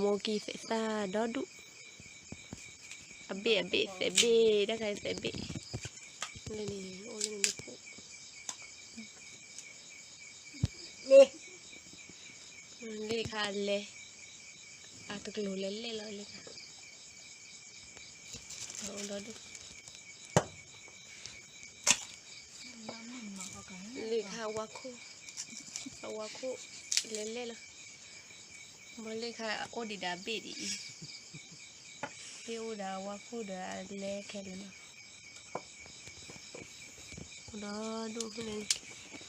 မိၢ်ကံၢ်သဲးသၣ်ဒီဒူၣ်, အဘ့ၣ်အဘ့ၣ်သဲးဘ့ၣ် တၢ်ခါသဲးဘ့ၣ်, လၢန့ၣ်အိၣ်လၢန့ၣ်တခိၣ်, လ့ၣ်ခါအလဲ, အတကျိၤလဲၤလဲၣ်လီၤလ့ၣ်ခါ, ဒီဒူၣ် လ့ၣ်ခါအဝါခိၣ်, အဝါခိၣ်လဲၤလဲၣ်လီၤ, မ့ၢ်လ့ၣ်ခါအအိၣ်ဒံးဒီးအဘ့ၣ်ဒံးအံၤ, ဘ့ၣ်အိၣ်ဒီးအဝါခိၣ်ဒီးအလဲခဲလၢာ်လီၤ, ဒီဒူၣ်န့ၣ်,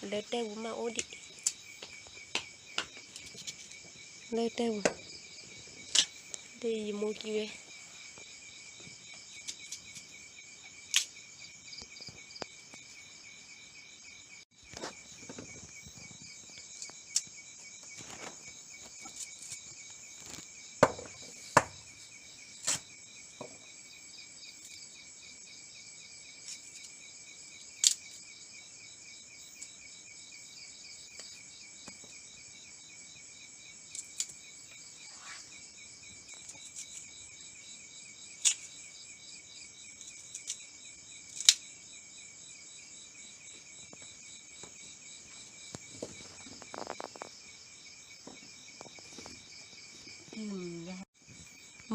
လၢတဲပူၤမးအိၣ်ဒံး လၢတဲပူၤ, ဒ်ယမိၢ်ကံၢ်ဝဲ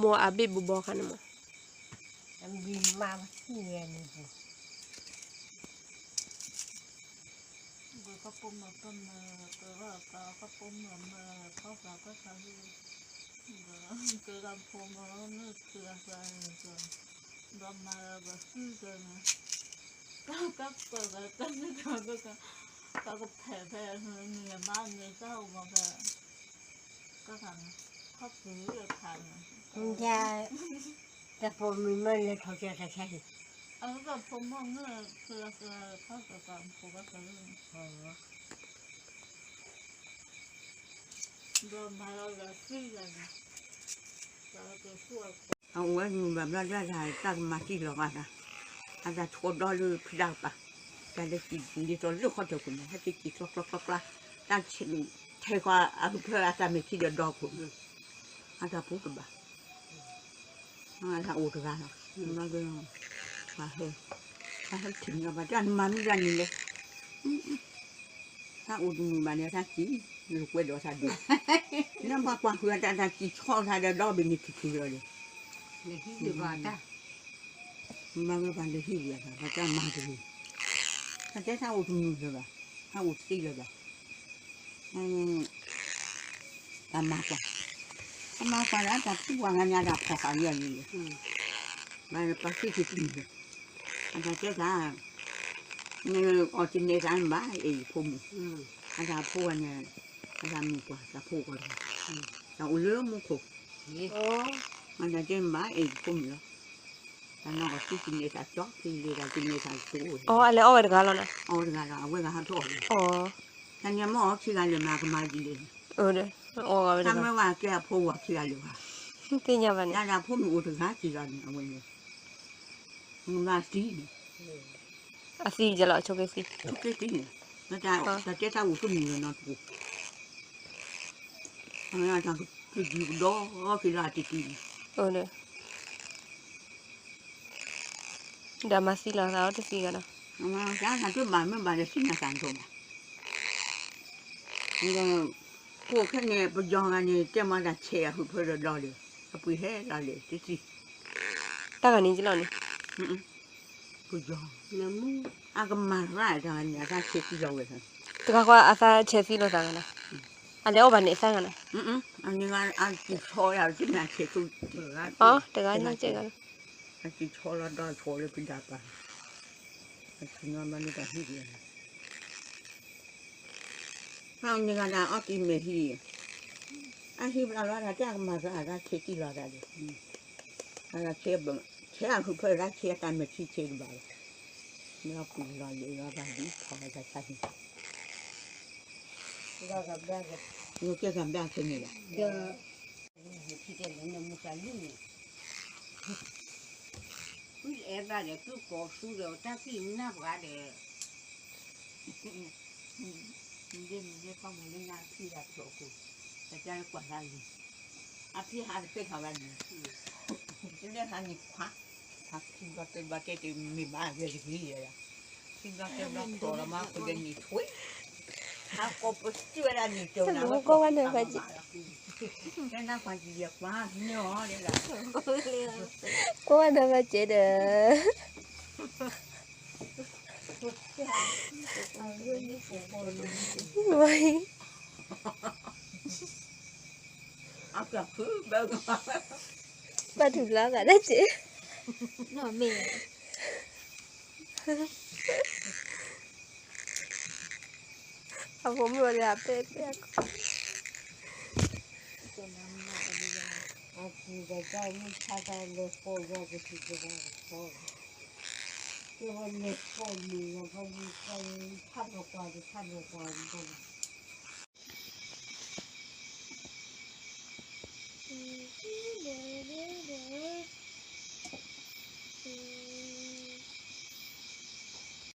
မိၢ်အဘ့ၣ်ဘိဘီခါန့ၣ်မး, အဘ့ၣ်မးဘၣ်န့ၣ်ပူၤ, ကပိမၢ်ပမၢ် ကရၢၢ်ကပိမၢ်မၢ် ဖီၣ်ဃာ်ကီၢ်ခါလံ, ကရၢၢ်ဖိမၢ်မၢ် ကရၢၢ်ဃာ် ဒီးမၤလၢပှၤဃုကန့ၣ်, တၢ်ကပၢၢ်ဝဲတၢ်မ့ၢ်ကပၢၢ်, ပကဖဲးဖဲနမါန့ၣ်တၢ်အိၣ်မးဖဲ, ကခါန့ၣ်, ခီၣ်ဖုလၢခါန့ၣ်, တၢ်ဖိမုၣ်မၢလဲၤထီၣ်ကၢတၢ်ဆါဟံၣ်, အဖိမုၣ်မၢ, ဒီးမၤလီၤလၢသံလီၤန့ၣ်, အဝဲမုၢ်ဘၣ်ဘျီဒၣ်တၢ်ကမၤတံၢ်လီၤဘၣ်တၢ်, အတၢ်ဆိဒီလၢဖုဒၣ်ကပၤ, တၢ်လၢကံၣ်ဒ်သိးလၢခီၣ်ထၢၣ်ခိၣ်န့ၣ် ဟဲက့ၤကံၣ်ကျီကျီကျီကျီ, တၢ်ထဲဃီအဖုဖၢအတၢ်မဲာ်ထံဒီးဒီခိၣ်, အတၢ်ဖိတဘၣ် တၢ်အိၣ်တဂၤလီၤ, ပှၤဟဲ, ပှၤဟဲထံၣ်န့ၣ် ပှၤတဲနမၤမနုၤတၢ်န့ၣ်လဲၣ်, တၢ်အိၣ်တမုာ်ဘၣ်န့ၣ် တၢ်ကံၣ်, လၢကွဲးဒီးတၢ်ဒိး, လၢပှၤကွၢ်ဃုာ်တၢ် တၢ်ကံၣ်ဆီတၢ်ဒီးဒီဘ့ၣ်န့ၣ်ထံၣ်ထံၣ်လီၤဒီး, မၤဝဲပှၤလဲၤဟံၣ်ဝံၤအသး ပှၤတၢ်မၤတဂ့ၤ, ပှၤတဲတၢ်အိၣ်တမုာ်လၢၤဘၣ်, တၢ်အိၣ်တသ့လၢၤဘၣ် ပမၤကွၢ်, ပမၤကွၢ်လၢတၢ်ထံၣ်ပှၤဂၤန့ၣ် အတၢ်ဖီၣ်ဃာ်လံအံၤ, ဘၣ်ပှၤဃ့ၢ်က့ၤတမုာ်လၢၤ, အတၢ်တဲတၢ်, အီၣ်ကနဲသးဘၣ်အဲၣ်ယဖိမုၣ်, အတၢ်ဖိဝဲန့ၣ်, အတၢ်မုၣ်ကွၢ်တၢ်ဖိကီၢ်တဂၤ, တၢ်အိၣ်လၢမူခိၣ်, အတၢ်တဲဘၣ်အဲၣ်ယဖိမုၣ်လီၤ, တၢ်နီၢ်ကီၢ်သူကနဲသးကၠီဖဲလဲၤတၢ်ကနဲသးတအိၣ်, အီၣ်အလဲၤအီၣ်ဝဲတဂၤလီၤနီၤ, အီၣ်ဝဲတဂၤလီၤ အဝဲဂၤဟးထီၣ်အီၣ်လီၤ, တၢ်ညါမ့ၢ်အီၣ်ခံဂၤလၢာ်မးကမၤဒ်လဲၣ်, တၢ်မ့ၢ်ဝဲကဲအဖိဝၤခံဂၤလၢာ်ဘၣ်, သ့ၣ်ညါဘၣ်န့ၣ် တၢ်ဒၣ်ဖိမုၣ်အိၣ်တဂၤက့ၤလီၤန့ၣ် အဝဲန့ၣ်, မၤသံန့ၣ်, အသံကလီၤဆိက့ၤသံ, ဆိက့ၤသံန့ၣ်, တၢ်တဲတၢ်အိၣ်တမုာ်လၢၤနီတပူၤ, အတၢ်ကဒုကဒီက့ၤလီၤအတံၤတံၤန့ၣ်, ဒီးမၤသံလီၤသးအီၤတသံဂၤဒီး, တၢ်တဘၣ်မ့ၢ်ဘၣ်ဒီးသံနၤသးဒိၣ်မး, ဒီး, ကိးခဲန့ၣ် ပယီၤဂၤန့ၣ် တဲမၤတၢ်ဆဲးအဟုဖၢဒီးဒီလၢာ်, အပှ့ၤဟဲလီၤလၢာ်တသံ, တၢ်ဂၤန့ၣ်ကလီၤန့ၣ်, ပယီၤ, အကမၤရၢ်တၢ်ဂၤန့ၣ် အတၢ်ဆဲးသံလီၤဝဲ, တဂၤဃီအသးဆဲးသံလီၤသးဂၤနီၤ, အလဲၤအီၣ်ဘၣ်န့ၣ်အသးဂၤနီၤ, အန့ၣ်ဂၤအကံၢ်ဆီယၤတမ့ၢ်ဆဲးသံ, တဂၤန့ၣ်ကဲဂၤနီၤ, အကံၢ်ဆီလီၤဒီးဆီလၢဖံဒၣ်ပၢ်, အကံၢ်ညီဘၣ်န့ၣ်တၢ်ဟံၣ် ဟါန့ၣ်ဂၤဒၣ်အီၣ်တံၢ်မဲာ်ဟံၣ်, အဟံၣ်ဘျီလီၤတၢ်တဲကမၤသးအတၢ်ဆဲးသံလီၤသးဒီး, ဆဲးအဟုဖၢတၢ်ဆဲးအတၢ်မဲာ်ထံဆဲးတဘၣ်လီၤ, လၢပူၤလီၤလၢလီၤတၢ်ဒ်ထီၣ်ဝဲတၢ်ဆါဟံၣ်, ယကဲကဘျၣ်ခဲန့ၣ်လီၤ, ဒီး ထံတဲလၢနမူသးလုၢ်န့ၣ်, ဖုအဲၣ်ဘၣ်ဒီး သူကိးသူဒီး တၢ်သံၣ်နၢ်ပှၤဒီး, မ့ၢ်မ့ၢ်ကီၢ်မူၤလၢညါဖံဂၤဖျိးအကိၣ်, ပတၢ်ကွၢ်လၢလံ, အဖ ဟးတသ့ခါဘၣ်န့ၣ်, တလဲၤဟးန့ၣ်ခွါ, ဟးခံဘျီတဲဘျီတဲတမ့ၢ်ဘၣ်ယဲတဂ့ၤယဲ, ခံဘျီတဲဘျီကျိးလီၤမး ပကန့ၣ်ထွဲ, ဟးကိးပစုဝဲဒၣ်န့ၣ် ကၠိနၤဝဲကိးဝဲနၤဘၣ်က့ၤ, ကဲနၤခွါကံၤယဲခွါန့ၣ်အီၤဒဲဒၣ်, ကိးဝဲနၤဘၣ်က့ၤဒီး ဘၣ်ထူးလီၤဂာ်ဒၣ်က့ၤ, အဖိမုၣ်ဝဲဒၣ်ပဲပဲ, အပူၤဒီးတၢ်မုၢ်ဆါတၢ်လဲၤကိးယီၤကသံၣ်ကသီ, ကဲဝဲလဲၤကိးန့ၣ် ဖးနီၤကွၢ်တဖးနီၤကွၢ်န့ၣ်